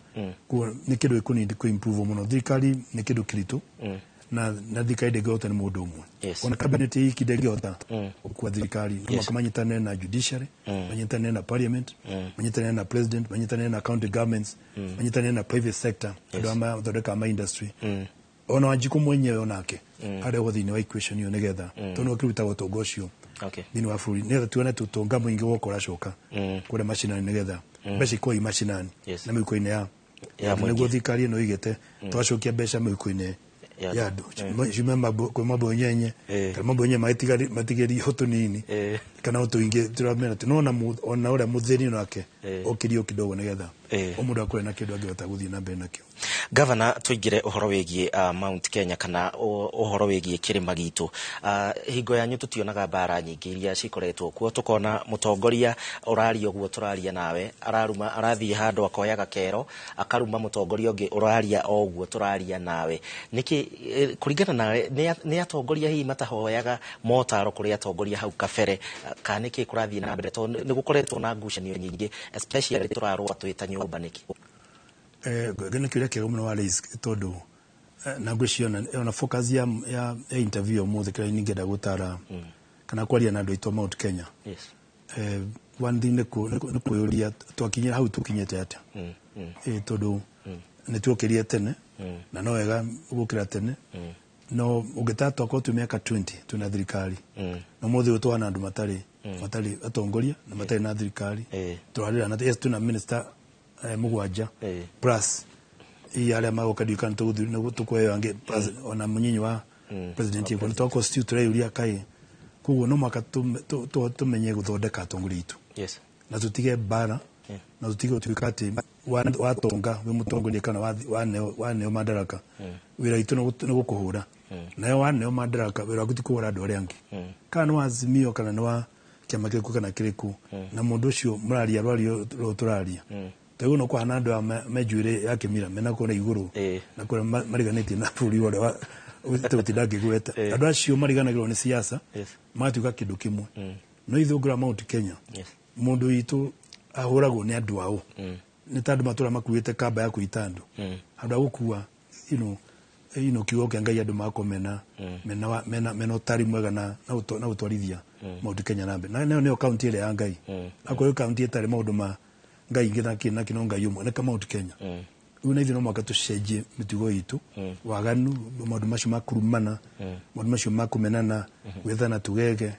Koguo nĩ kĩndũ gĩkũnidi kũ improve mũno. Thirikari nĩ kĩndũ kĩritũ, na thirikari ndĩngĩhota nĩ mũndũ ũmwe. Ona cabinet iki ndĩngĩhota gũkua thirikari. No mũhaka manyitanĩre na judiciary, manyitanĩre na parliament, manyitanĩre na president, manyitanĩre na county governments, manyitanĩre na private sector, andũ arĩa mathondekaga ma industry, ona Wanjikũ mwenyewe onake arehwo thĩinĩ wa equation ĩyo, nĩgetha tondũ nĩwe ũkĩrutaga ũtonga ũcio thĩinĩ wa bũrũri, nĩgetha tuone tũtonga mũingĩ woka ũracoka kũrĩa macinani, nĩgetha mbeca ikorwo i macinani na mĩhuko-inĩ ya Ya nĩguo mũingĩ. Thirikari ĩno ĩigĩte twacokia mbeca mĩhuko-inĩ Ya ya andũ, ciume kwĩ mabonyenye kana mabonyenye matigĩrio tũnini kana o tũingĩ tũramera tu, no ona ũrĩa mũthĩni nake okĩrio kidogo, nĩgetha o mũndũ akorwo na kĩndũ angĩhota gũthiĩ na mbere nakĩo. Gavana, tũingĩre ũhoro wĩgiĩ Mount Kenya kana ũhoro wĩgiĩ kĩrĩma gitũ. Hingo yanyu tũtionaga mbara nyingĩ iria cikoretwo kuo, tũkona mũtongoria ũraria ũguo tũraria nawe araruma, arathiĩ handũ akoya gakero akaruma mũtongoria ũngĩ ũraria o ũguo tũraria nawe. Nĩkĩ kũringana nawe nĩ atongoria hihi matahoyaga motaro kũrĩ atongoria hau kabere, kana nĩkĩ kũrathiĩ na mbere, tondũ nĩ gũkoretwo na ngucanio nyingĩ, especially tũrarũa twĩ ta nyũmba, nĩkĩ? Nĩ kĩũria kĩega mũno wa raise, tondũ na ngwĩciria ona focus ya interview ũmũthĩ, kĩrĩa ningĩenda gũtara kana kwaria na andũ aitũ a Mount Kenya, one thing nĩ kwĩyũria twakinyĩra hau tũkinyĩte atĩa. Tondũ nĩ tuokĩrire tene, na no wega gũkĩra tene, no ũngĩtaa twakorwo twĩ mĩaka 20 twĩna thirikari, no mũthĩ ũyũ twana andũ matarĩ atongoria na matarĩ na thirikari. Tũrarĩra na yes, twĩna minister mũgwanja plus i arĩa magoka, ndiũĩ kana tũkũheo angĩ, plus ona mũnyinyi wa president ekuo. Nĩ twakorwo still tũreyũria kaĩ. Koguo no mũhaka tũmenye gũthondeka atongoria aitũ na tũtige mbara. Na tũtige gũtuĩka atĩ watonga wĩ mũtongoria kana waneo madaraka, wĩra witũ nĩ gũkũhũra. Nayo waneo madaraka, wĩra waku ti kũhũra andũ arĩa angĩ, kana nĩ wa Azimio kana nĩ wa kĩama kĩrĩkũ kana kĩrĩkũ, na mũndũ ũcio mũraria rwario rũrũ tũraria. Tondũ no kũhana andũ aya me njuĩrĩ ya kĩmira mena kũrĩa igũrũ na kũrĩa mariganĩtie na bũrũri wothe wa tũgũtinda ngĩgweta. Andũ acio mariganagĩrwo nĩ siasa, magatuĩka kĩndũ kĩmwe. No ithuĩ ũngĩrora Mount Kenya, mũndũ witũ ahũragwo nĩ andũ ao, nĩ ta andũ matũra makuĩte kamba ya kũita andũ handũ ha gũkua kiugo kĩa Ngai. Andũ magakorwo mena ũtari mwega na gũtwarithia Mount Kenya na mbere, na nayo nĩyo kaunti ĩrĩa ya Ngai. Akorwo kaunti ĩtarĩ maũndũ ma Ngai ingĩ na kĩ na kĩ, no Ngai ũmwe, nĩ ka Mount Kenya. Rĩu na ithuĩ no mũhaka tũcenjie mĩtugo itũ, waganu, maũndũ macio ma kurumana, maũndũ macio ma kũmenana, gwĩthana tugege.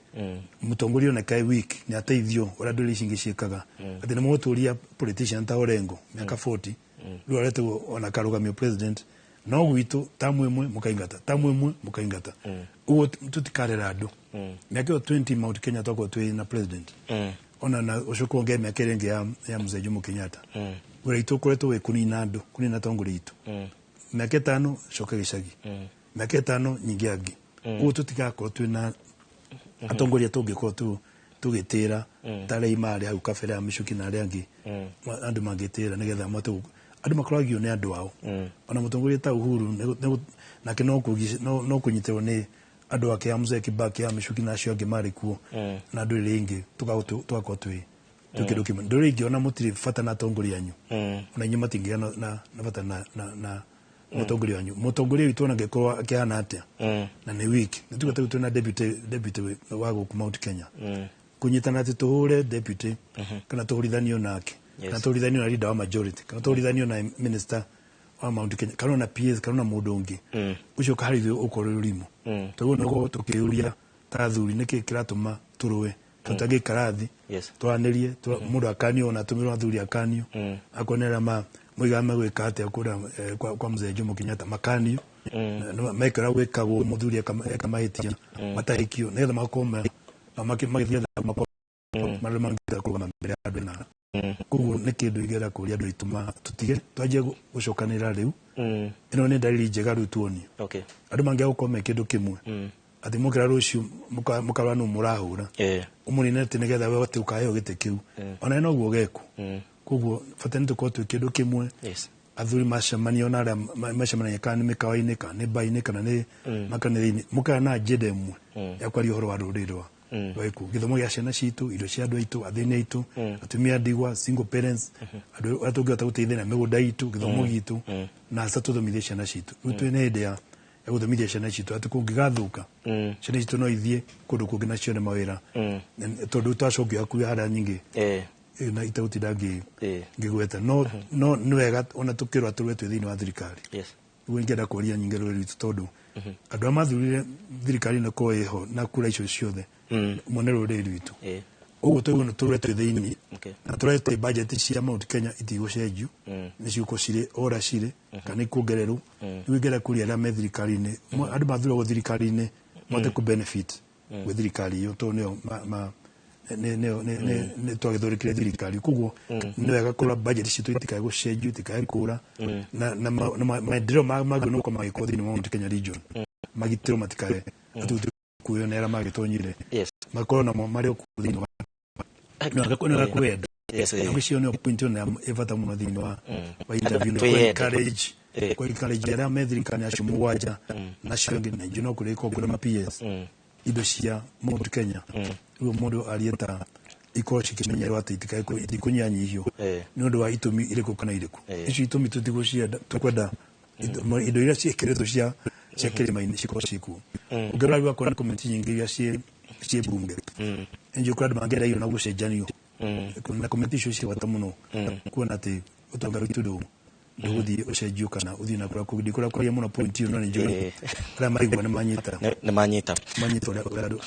Mũtongoria oneka e weak nĩ ateithio ũrĩa ndũrĩrĩ ici ingĩ ciĩkaga, atĩ nĩ mũgũtũria politician ta Orengo mĩaka 40, rĩu aretwo ona karũgamio president. No gwitũ tamu ĩmwe mũkaingata, tamu ĩmwe mũkaingata. Ũguo tũtikarera andũ mĩaka ĩyo 20 Mount Kenya twakorwo twĩ na president, ona na ũcoke wongere mĩaka ĩrĩa ĩngĩ ya Mzee Jomo Kenyatta, wĩra witũ ũkoretwo wĩ kũnina andũ, kũnina atongoria aitũ. Mĩaka 5 coka gĩcagi, mĩaka 5 nyingĩ angĩ. Ũguo tũtigakorwo twĩna atongoria tũngĩkorwo tũgĩtĩra ta arĩa marĩ hau kabere ya Michuki na arĩa angĩ, andũ mangĩtĩra nĩgetha mahote andũ makoragio nĩ andũ ao. Ona mũtongoria ta Uhuru nake no kũnyitĩrwo nĩ andũ ake, ya Mzee Kibaki, ya Michuki na acio angĩ marĩ kuo, na ndũrĩrĩ ingĩ tũgakorwo twĩ kĩndũ kĩmwe. Ndũrĩrĩ ingĩ ona mũtirĩ bata na atongoria anyu, ona inyuĩ matingĩgĩa na bata na mũtongoria wanyu. Mũtongoria witũ ona angĩkorwo akĩhana atĩa na nĩ weak, nĩ tuge tarĩu twĩna deputy wa gũkũ Mount Kenya, kũnyitana atĩ tũhũre deputy kana tũhũrithanio nake, kana tũhũrithanio na leader wa majority, kana tũhũrithanio na minister wa Mount Kenya, kana ona PS, kana ona mũndũ ũngĩ ũcio, harĩ ithuĩ ũkorwo ũrĩ ũrimũ. Tondũ nĩguo tũkĩũria ta athuri, nĩkĩ kĩratũma tũrũe tũtangĩikara thĩ twaranĩrie, mũndũ akanio, ona atũmĩrwo athuri akanio, akorwo nĩ arĩa moigaga megwĩka atĩa kũrĩa kwa Mzee Jomo Kenyatta, makanio mekĩra gwĩkagwo mũthuri eka mahĩtia, matahĩkio, nĩgetha makorwo magĩthiĩ makorwo marĩa mangĩhota kũrũgama mbere ya andũ. Na koguo nĩ kĩndũ ingĩenda kũria andũ aitũ tũtige, twanjie gũcokanĩrĩra rĩu. Ĩno nĩ dalili njega rĩu tuonio andũ mangĩaga gũkorwo me kĩndũ kĩmwe, atĩ mokĩra rũciũ mũkarora nũ mũrahũra, ũmũnine atĩ nĩgetha we atĩ ũkaheo gĩtĩ kĩu, ona noguo gekwo. Koguo bata nĩ tũkorwo twĩ kĩndũ kĩmwe. Athuri macemania, ona arĩa macemanagia, kana nĩ mĩkawa-inĩ, kana nĩ mba-inĩ, kana nĩ makanitha-inĩ, mũkagĩa na agenda ĩmwe ya kwaria ũhoro wa rũrĩrĩ rwa gĩkũyũ, gĩthomo gĩa ciana citũ, irio cia andũ aitũ, athĩni aitũ, atumia ndigwa, single parents, andũ arĩa tũngĩhota gũteithania, mĩgũnda itũ, gĩthomo gitũ, na hasa tũthomithie ciana citũ. Rĩu twĩ na hĩndĩ ya gũthomithia ciana citũ, atĩ kũngĩgathũka ciana citũ no ithiĩ kũndũ kũngĩ na cione mawĩra, tondũ twacokio hakuhĩ harĩa nyingĩ na itegũtinda ngĩgweta. No nĩ wega ona tũkĩrwa tũrwe twĩ thĩinĩ wa thirikari. Nĩguo ingĩenda kũria nyingĩ rũrĩrĩ rwitũ, tondũ andũ arĩa mathurire thirikari ĩno ĩkorwo ĩho na kura icio ciothe mwene rũrĩrĩ rwitũ. Ũguo tũguo nĩ tũrwe twĩ thĩinĩ na tũrete budget cia Mount Kenya itigũcenjio, nĩ ciũkwo cirĩ ora cirĩ kana ikuongererwo. Rĩu ingĩenda kũria arĩa me thirikari-inĩ, andũ mathuragwo thirikari-inĩ mahote kũ benefit gwĩ thirikari ĩyo, tondũ nĩyo nĩ twagĩthondekire thirikari. Koguo nĩ wega kũrora budget citũ itikae gũcenjio, itikae kũra, na maendeleo magĩrĩirwo nĩ gũkorwo magĩkwo thĩinĩ wa Mount Kenya region magitĩrwo, matikae atĩ kwĩyonera magĩtonyire, makorwo namo marĩ o kuo thĩinĩ wa nĩ wega kwĩyenda. Ngwĩciria nĩyo point ĩyo nĩ bata mũno thĩinĩ wa interview, nĩ Twĩyende. Kũ encourage arĩa me thirikari acio mũgwanja na acio angĩ, na ingĩ no kũrĩ kũrĩ ma PS, indo cia Mount Kenya rĩu mũndũ arie ta ikorwo cikĩmenyerwo atĩ itikũnyihanyihio nĩ ũndũ wa itũmi irĩkũ kana irĩkũ. Icio itũmi tũtigũcienda, tũkwenda indo iria ciĩkĩrĩtwo cia kĩrĩma-inĩ cikorwo ciĩkuo. Ũngĩrora rĩu akorwo nĩ komiti nyingĩ iria ciĩ bunge, nĩnjũĩ kũrĩ andũ mangĩenda irio na gũcenjanio, na komiti icio ciĩ bata mũno kuona atĩ ũtonga witũ ndũgũthiĩ ũcenjio kana ũthiĩ na kũrĩa kũngĩ. Ndikũrĩa kwaria mũno point ĩyo, no nĩ njũĩ arĩa maraigua nĩ manyita. Nĩ manyita. Manyita ũrĩa andũ.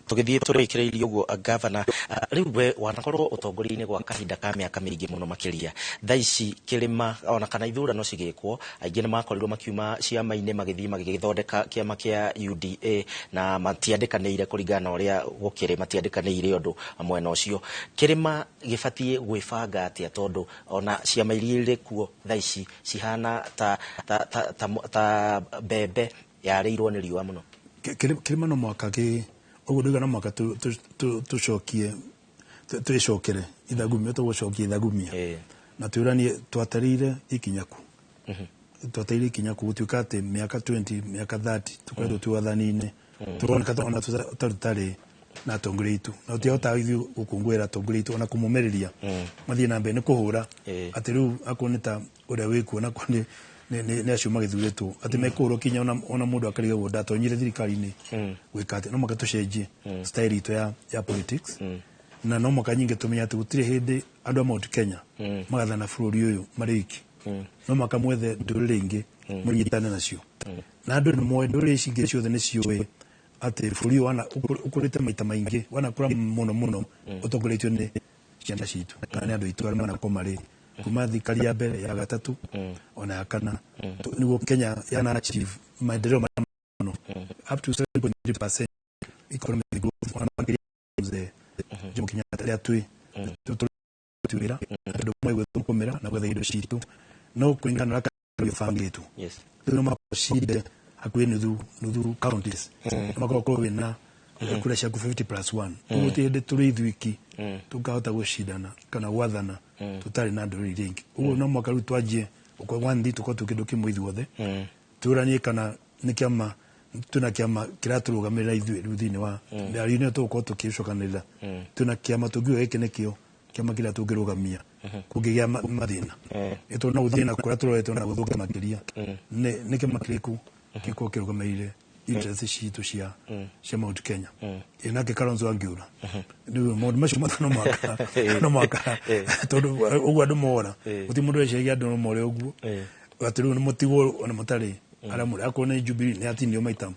Tũgĩthiĩ tũrĩkĩrĩirie ũguo, gavana, rĩu we wanakorwo ũtongoria-inĩ gwa kahinda ka mĩaka mĩingĩ mũno makĩria. Thaa ici kĩrĩma ona kana ithurano cigĩkwo, aingĩ nĩ makorirwo makiuma ciama-inĩ magĩthiĩ magĩgĩthondeka kĩama kĩa UDA, na matiandĩkanĩire kũringana na ũrĩa gũkĩrĩ, matiandĩkanĩire ũndũ mwena ũcio. Kĩrĩma gĩbatiĩ gwĩbanga atĩa, tondũ ona ciama iria irĩ kuo thaa ici cihana ta mbembe yarĩirwo nĩ riũa mũno? Kĩrĩma no mwaka kĩ ũguo ndauga, no mwaka tũcokie twĩcokere ithagumia, tũgũcokia ithagumia na twĩranie twatarĩire ikinya ku, twatarĩire ikinya ku gũtuĩka atĩ mĩaka 20, mĩaka 30 tũkoretwo twĩ wathani-inĩ, tũroneka ona tũtarĩ na atongoria aitũ, na tũtihotaga ithuĩ gũkũngũĩra atongoria aitũ ona kũmũmĩrĩria mathiĩ na mbere nĩ kũhũra atĩ rĩu akorwo nĩ ta ũrĩa wĩkuo na akorwo nĩ acio magĩthurĩtwo atĩ mekũhũrwo kinya ona mũndũ akarigagwo ndatonyire thirikari-inĩ gwĩka atĩ. No mũhaka tũcenjie style itũ ya politics, na no mũhaka nyingĩ tũmenye atĩ gũtirĩ hĩndĩ andũ a Mount Kenya magathana bũrũri ũyũ marĩ iki. No mũhaka mwethe ndũrĩrĩ ingĩ mũnyitane nacio, na andũ nĩ moĩ, ndũrĩrĩ ici ingĩ ciothe nĩ ciũĩ atĩ bũrũri ũyũ wana ũkũrĩte maita maingĩ, wanakũra mũno mũno ũtongoretio nĩ ciana citũ kana nĩ andũ aitũ arĩa manakorwo marĩ kuma thirikari ya mbere, ya gatatũ, ona ya kana, nĩguo Kenya yana achieve maendeleo mũno, up to 7.3% economic growth, ona makĩria mzee Jomo Kenyatta rĩrĩa twĩ twĩra andũ moĩ gwĩthũkũmĩra na gwetha indo citũ, no kũringana na ũrĩa ũbangĩtwo. Rĩu no macinde hakuhĩ nuthu nuthu counties, no makorwo korwo wĩna kura ciaku 50 plus 1. Ũguo ti hĩndĩ tũrĩ ithuiki tũkahota gũcindana kana gwathana tũtarĩ na ndũrĩrĩ iria ingĩ. Ũguo no mũhaka rĩu twanjie gũkorwo one thing, tũkorwo twĩ kĩndũ kĩmwe ithuothe, tũranie kana nĩ kĩama twĩna kĩama kĩratũrũgamĩrĩra ithuĩ. Rĩu thĩinĩ wa mĩario ĩno tũgũkorwo tũkĩcokanĩrĩra, twĩna kĩama tũngiuga gĩkĩ nĩkĩo kĩama kĩrĩa tũngĩrũgamia kũngĩgĩa mathĩna, nĩ tondũ no gũthiĩ na kũrĩa tũroretwo na gũthũke makĩria. Nĩ kĩama kĩrĩkũ gĩkorwo kĩrũgamĩrĩire interest citũ cia Mount Kenya? Ĩ nake Kalonzo angiura rĩu maũndũ macio mothe no mũhaka, tondũ ũguo andũ mora, gũtirĩ mũndũ weciragia andũ no more ũguo, atĩ rĩu nĩ mũtigwo ona mũtarĩ arĩa mũrĩ. Akorwo nĩ Jubilee nĩ atinio maita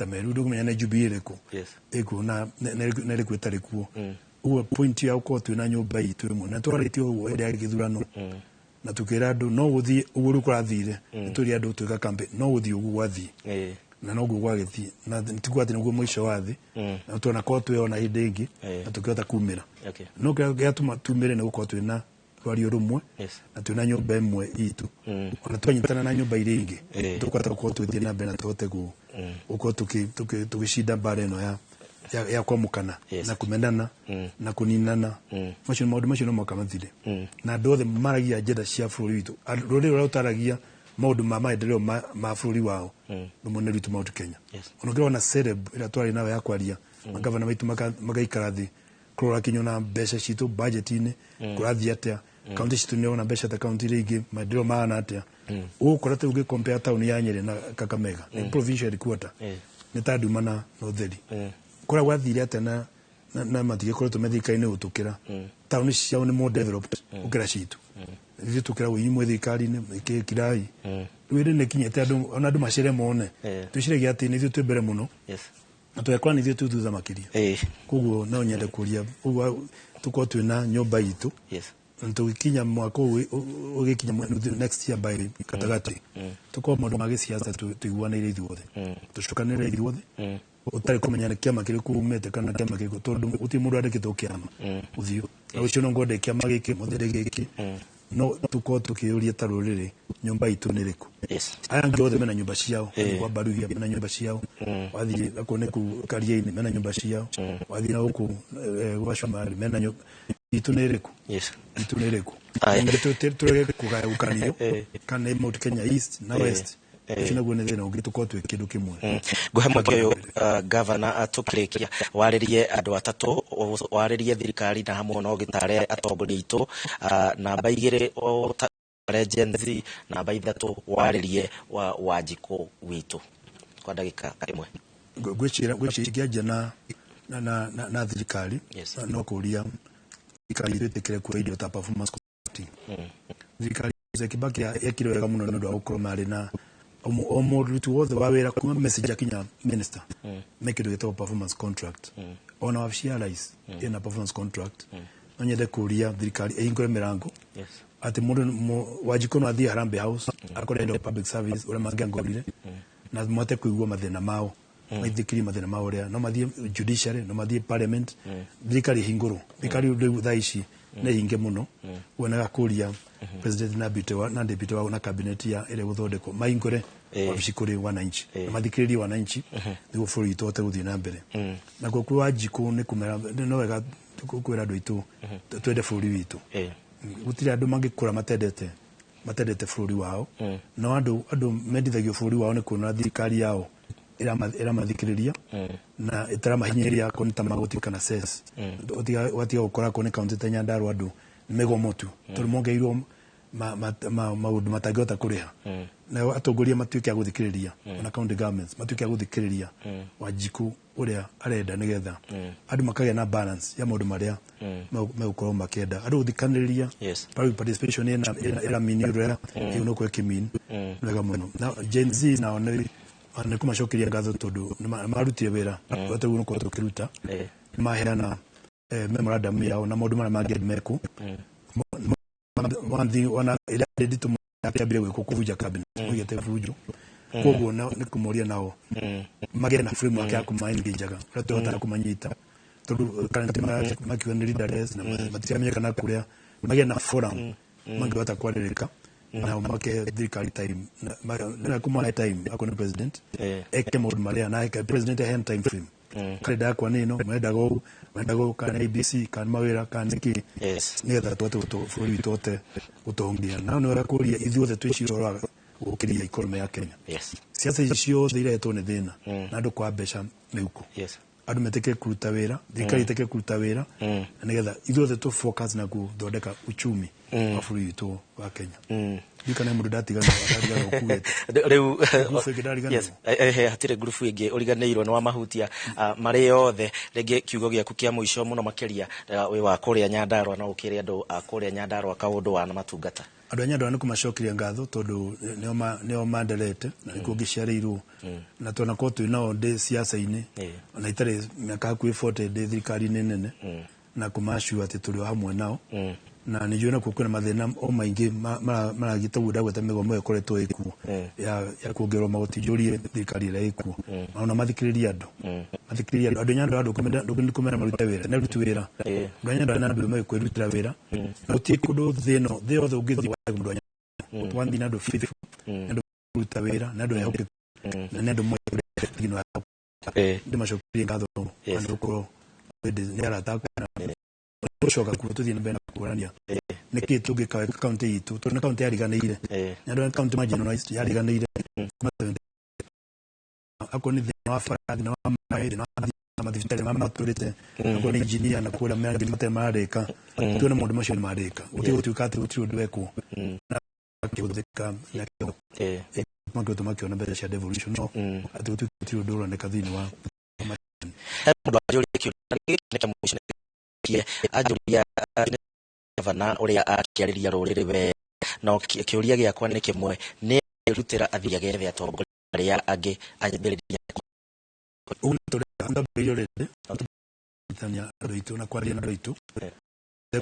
merĩ, rĩu ndũkũmenya nĩ Jubilee ĩrĩkũ ĩkuo na ĩrĩkũ ĩtarĩ kuo. Ũguo point ya gũkorwo twĩna nyũmba itũ ĩmwe, na twarĩtie ũguo hĩndĩ ya gĩthurano na tukĩra andũ no gũthiĩ ũguo rĩu kũrathire, nĩ tũrĩ andũ twĩka campaign, no gũthiĩ ũguo gwathiĩ na noguo gwagĩthiĩ, na tikuga atĩ nĩguo mũico wa thĩ, na tuonakorwo twĩona hĩndĩ ĩngĩ na tũkĩhota kumĩra. No kĩrĩa gĩatũma tumĩre nĩ gũkorwo twĩna rwario rũmwe na twĩna nyũmba ĩmwe itũ. Ona twanyitana na nyũmba iria ingĩ, tũkũhota gũkorwo tũgĩthiĩ na mbere na tũhote gũkorwo tũgĩcinda mbara ĩno ya kwamũkana na kũmenana na kũninana. Macio maũndũ macio no mũhaka mathire, na andũ othe maragia njĩra cia bũrũri witũ. Rũrĩrĩ rũrĩa rũtaragia maũndũ ma maendeleo ma bũrũri wao rũmwe nĩ rwitũ Mount Kenya. Ona ũkĩrora celeb ĩrĩa twarĩ nayo ya kwaria, magavana maitũ magaikara thĩ kũrora kinya na mbeca citũ budget-inĩ kũrathiĩ atĩa, kaunti citũ nĩ ona mbeca ta kaunti iria ingĩ, maendeleo mahana atĩa. Ũgũkora ta ũngĩ compare taũni ya Nyĩrĩ na Kakamega nĩ provincial headquarter, nĩ ta nduma na ũtheri. Kũrĩa gwathire atĩa na matigĩkoretwo me thirikari-inĩ gũtũkĩra, taũni ciao nĩ more developed gũkĩra citũ. Ithuĩ tũkĩragwo inyuĩ mwĩ thirikari-inĩ kirai. Rĩu ĩndĩ nĩ kinyĩte andũ ona andũ macere mone, twĩciragia atĩ nĩ ithuĩ twĩ mbere mũno na twekora nĩ ithuĩ twĩ thutha makĩria. Koguo no nyende kũria ũguo tũkorwo twĩna nyũmba itũ na tũgĩkinya mwaka ũyũ ũgĩkinya next year by gatagatĩ, tũkorwo maũndũ ma gĩsiasa tũiguanĩire ithuothe, tũcokanĩrĩre ithuothe, ũtarĩ kũmenya nĩ kĩama kĩrĩkũ umĩte kana kĩama kĩrĩkũ, tondũ gũtirĩ mũndũ andĩkĩtwo kĩama ũthiũ na ũcio no ngwende kĩama gĩkĩ mũthĩ gĩkĩ. No tũkorwo tũkĩũria ta rũrĩrĩ, nyũmba itũ nĩ ĩrĩkũ? Aya angĩ othe mena nyũmba ciao. Wathiĩ kwa Baruhia mena nyũmba ciao, wathiĩ akorwo nĩ kũu Karia-inĩ mena nyũmba ciao, wathiĩ na gũkũ gwa Cumarĩ mena nyũmba itũ nĩ ĩrĩkũ? Itũ nĩ ĩrĩkũ? Ningĩ tũrege kũgayũkanio kana nĩ Mount Kenya East na West. Ũcio naguo nĩ thĩna ũngĩ, tũkorwo twĩ kĩndũ kĩmwe. Ngũhe mweke ũyũ, gavana, tũkĩrĩkia warĩrie andũ atatũ, warĩrie thirikari na hamwe no gĩtare atongoria aitũ, namba 2 ũtare Gen Z, namba 3 warĩrie wa Wanjikũ witũ kwa ndagĩka 1. Ngwĩciria ingĩanjia na thirikari, no kũria thirikari twĩtĩkĩre kuoya indo ta performance contracting. Thirikari Mzee Kibaki yekire wega mũno nĩ ũndũ wa gũkorwo marĩ na O mũruti wothe wa wĩra kuma messenger kinya minister me kĩndũ gĩtagwo performance contract. Ona wabici ya rais ĩna performance contract. No nyende kũria thirikari ĩhingũre mĩrango atĩ mũndũ Wanjikũ no athiĩ Harambee House akore head of public service ũrĩa mangĩangorire na mahote kũigua mathĩna mao, maithĩkĩrie mathĩna mao ũrĩa no mathiĩ judiciary, no mathiĩ parliament. Thirikari ĩhingũrwo. Thirikari rĩu thaa ici nĩ hinge mũno. Wonaga kũria president na deputy wa na deputy wa na cabinet ya ĩrĩa gũthondekwo mahingũre wabici kũrĩ wananchi na mathikĩrĩrie wananchi nĩguo bũrũri witũ ũhote gũthiĩ na mbere. Nakuo kwĩ Wanjikũ nĩ kũmera no wega kwĩra andũ aitũ twende bũrũri witũ. Gũtirĩ andũ mangĩkũra matendete bũrũri wao. No andũ mendithagio bũrũri wao nĩ kuona thirikari yao ĩramathikĩrĩria na ĩtaramahinyĩrĩria akorwo nĩ ta magoti kana cess. Watiga gũkora akorwo nĩ kaunti ta Nyandarua andũ nĩ mĩgomo tu tondũ mongereirwo maũndũ matangĩhota kũrĩha. Nao atongoria matuĩke a gũthikĩrĩria, ona county governments matuĩke a gũthikĩrĩria Wanjikũ ũrĩa arenda nĩgetha andũ makagĩa na balance ya maũndũ marĩa megũkorwo makĩenda andũ gũthikanĩrĩria. Public participation ĩna mean ũrĩa ĩyo no ĩkĩmean wega mũno. Na Gen Z nao nĩ kũmacokeria ngatho tondũ nĩ marutire wĩra ũrĩa tũguo nĩkorwo tũkĩruta. Nĩ maheana memorandum yao na maũndũ marĩa mangĩenda mekwo. One thing ona ĩrĩa nditũ yambire gwĩkwo kũbunja cabinet oigĩte bunjo, koguo nĩ kũmoria nao magĩe na framework ya kũma-engageaga ũrĩa tũhotaga kũmanyita tondũ currently makiuga nĩ leaderless na matiramenyekana kũrĩa magĩe na forum mangĩhota kwarĩrĩka na make thirikari time na kũmahe time akorwo nĩ president eke maũndũ marĩa na eke president aheane time frame. Kalenda yakwa nĩ ĩno, marendaga ũũ, marendaga ũũ, kana nĩ ABC, kana nĩ mawĩra, kana nĩ kĩ, nĩgetha tũhote bũrũri witũ ũhote gũtongia. Na nĩ wega kũria ithuothe twĩcirie ũhoro wa gũkĩria economy ya Kenya. Siasa ici ciothe irehetwo nĩ thĩna na andũ kwaga mbeca mĩhuko. Andũ metĩkĩre kũruta wĩra, thirikari ĩtĩkĩre kũruta wĩra na nĩgetha ithuothe tũ focus na gũthondeka uchumi wa bũrũri witũ wa Kenya. Ndikana mũndũ ndatiganĩrwo ũkuĩte. Rĩu Ngurubu ĩngĩ ndariganĩrwo. Yes. Hatirĩ ngurubu ĩngĩ ũriganĩirwo, nĩ wamahutia marĩ yothe. Rĩngĩ kiugo gĩaku kĩa mũico mũno makĩria wĩ wa kũrĩa Nyandarua, no ũkĩre andũ a kũrĩa Nyandarua kaũndũ wa na matungata. Andũ a Nyandarua nĩ kũmacokeria ngatho tondũ nĩo manderete na nĩkuo ngĩciarĩirwo na twanakorwo twĩ nao ndĩ siasa-inĩ ona itarĩ mĩaka hakuhĩ 40 ndĩ thirikari-inĩ nene na kũmacua atĩ tũrĩ o hamwe nao. Na nĩ njũĩ nakuo kwĩna mathĩna o maingĩ maragĩta ũguo ndagweta mĩgomo ĩyo ĩkoretwo ĩkuo ya kuongererwo magoti. Njũrie thirikari ĩrĩa ĩkuo ona mathikĩrĩrie andũ, mathikĩrĩrie andũ. Andũ a Nyandarua ndũkũmera marute wĩra, nĩ aruti wĩra. Andũ a Nyandarua na andũ mekwĩrutĩra wĩra na gũtirĩ kũndũ thĩ ĩno, thĩ yothe ũngĩthiĩ wage mũndũ wa Nyandarua. One thing, nĩ andũ faithful, nĩ andũ kũruta wĩra, nĩ andũ ehokeku na nĩ andũ moĩ kũrĩa thigino yao. Ndĩmacokerie ngatho nĩ gũkorwo nĩ arata akwa na gũcoka kuo tũthiĩ na mbere na kuonania nĩkĩ tũngĩka wega kaunti itũ tondũ nĩ kaunti yariganĩire. Nyandarua nĩ kaunti marginalized yariganĩire kuma 70. Akorwo nĩ thĩna wa bara, thĩna wa maĩ, thĩna wa mathibitarĩ marĩa matũrĩte, akorwo nĩ engineer na kũrĩa mangĩ matarĩ mararĩka, tuone maũndũ macio nĩ marĩka. Gũtirĩ gũtuĩka atĩ gũtirĩ ũndũ wekwo na kĩhũthĩka na makĩhota makĩona mbeca cia devolution, no atĩ gũtuĩka gũtirĩ ũndũ ũroneka thĩinĩ wa He mũndũ anjũria kĩũria gĩkĩ nĩ kĩa mũico nĩkĩe anjũria gavana ũrĩa akĩarĩria rũrĩrĩ we, no kĩũria gĩakwa nĩ kĩmwe, nĩ rutĩra athiage ethe atongoria arĩa angĩ ambĩrĩria. Ũguo nĩ tũrĩa ndambĩrĩirie already kũnyitithania andũ aitũ na kwaria na andũ aitũ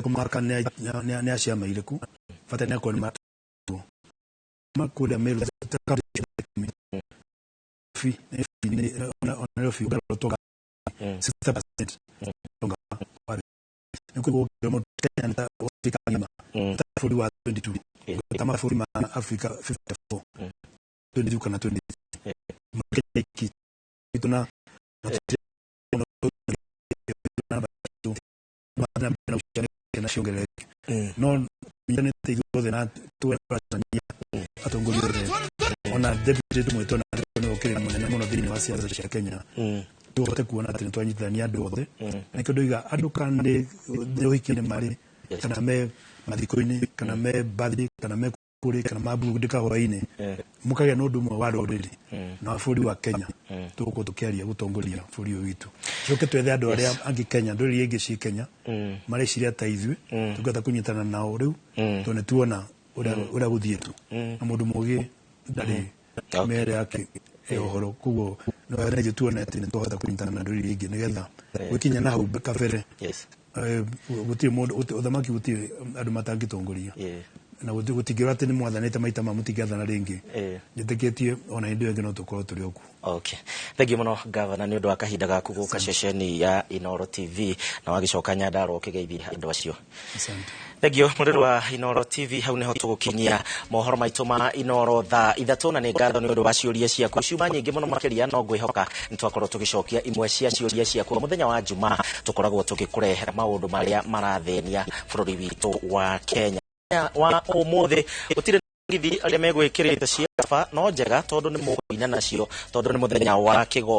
kũmaka nĩ a ciama irĩkũ bata nĩ akorwo nĩ matwo kũrĩa Meru ona Nairobi ũngarora 60% ũtonga wa thĩ nĩ kũigwo Kenya nĩ ta Afrika ng'ima ta bũrũri wa 22 ta mabũrũri ma Afrika 54, 22 kana 23. Kenya iki itũ na na ciongerereke no nyitanĩte ithuothe na tũracemania atongoria othe ona deputy tumwĩtwo na nĩ ũkĩrĩ mũnene mũno thĩinĩ wa siasa cia Kenya tũhote kuona atĩ nĩ twanyitithania andũ othe. Nĩkĩo ndoiga andũ kana nĩ ũhiki-inĩ marĩ kana me mathiko-inĩ kana me birthday kana me kũrĩ kana mabundĩka hwaĩ-inĩ mũkagĩa na ũndũ ũmwe wa rũrĩrĩ na wa bũrũri wa Kenya tũgũkorwo tũkĩaria gũtongoria bũrũri ũyũ witũ. Coke twethe andũ arĩa angĩ Kenya, ndũrĩrĩ iria ingĩ ciĩ Kenya mareciria ta ithuĩ tũngĩhota kũnyitana nao rĩu tondũ nĩ tuona ũrĩa gũthiĩtwo na mũndũ mũgĩ ndarĩ. Mĩere yake ya ũhoro. Koguo no ithuĩ tuone atĩ nĩ twahota kũnyitana na ndũrĩrĩ iria ingĩ nĩgetha gũkinya na hau kabere, gũtirĩ mũndũ ũthamaki, gũtirĩ andũ matangĩtongoria na gũtingĩrwo atĩ nĩ mwathanĩte maita ma mũtingĩathana rĩngĩ. Njĩtĩkĩtie ona hĩndĩ ĩyo ĩngĩ no tũkorwo tũrĩ o kuo. Okay. Thank you mũno, Gavana, nĩ ũndũ wa kahinda gaku gũka ceceni ya Inoro TV na wagĩcoka Nyandarua ũkĩgeithia andũ acio. Asante. Thank you, mũrĩri wa Inoro TV. Hau nĩho tũgũkinyia mohoro maitũ ma Inoro thaa 3, na nĩ ngatho nĩ ũndũ wa ciũria ciaku, ciuma nyingĩ mũno makĩria, no ngwĩhoka nĩ twakorwo tũgĩcokia imwe cia ciũria ciaku. Mũthenya wa Njuma tũkoragwo tũgĩkũrehera maũndũ marĩa marathĩnia bũrũri witũ wa Kenya. Wa ũmũthĩ gũtirĩ ngithi arĩa megwĩkĩrĩte cia no njega tondũ nĩ mũkũina nacio tondũ nĩ mũthenya wa kĩgo.